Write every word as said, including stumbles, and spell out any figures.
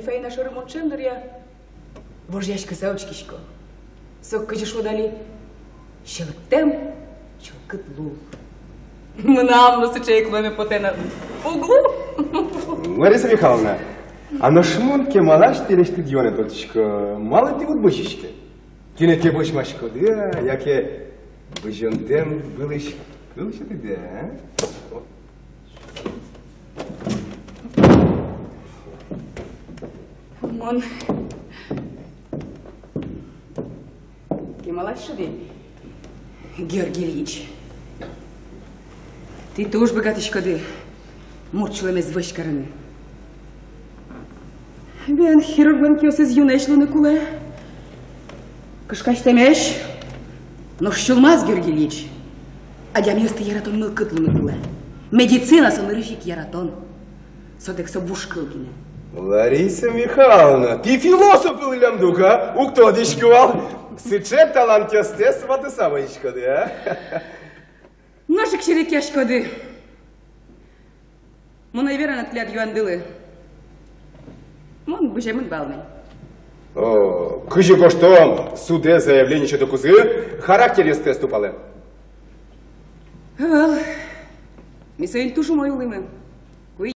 Фаина шоры мон ӵем дыръя вожъяськыса учкисько. Со, кызьы шуод али, сьӧлыктэм, чылкыт лул. Мынам но сыӵе ик луэме потэ на уг лу. Лариса Михайловна, а нош мон кемалась тӥлесьтыд юанэ тодӥсько, малы тӥ уд бызиське? Кинэ ке бызьмаськоды-а, яке бызёнтэм вылысь кыл сётӥды-а? Мон кемалась шуди, Георгий Ильич. Тӥ туж быгатӥськоды мурт сюлэмез вӧсь карыны. Бен, хирурглэн киосыз юнэсь луыны кулэ, кышкасьтэмесь. Нош сюлмаз, Георгий Ильич, адямиосты яратон мылкыд луыны кулэ. Медицина — со нырысь ик яратон. Сотэк со буш кыл гинэ. Лариса Михайловна, тӥ философ вылӥллям дугды-а? Уг тодӥськы вал. Сыӵе талантъёстэс ватыса возиськоды, а? Нош ик серекъяськоды. Мон ӧй вера на тӥляд юандылы. Мон быземын вал ни. О, кызьы гожтом, судэ заявление сётыкузы характеръёстэс тупалэ. Ӧвӧл, ми соин туж умой улӥмы.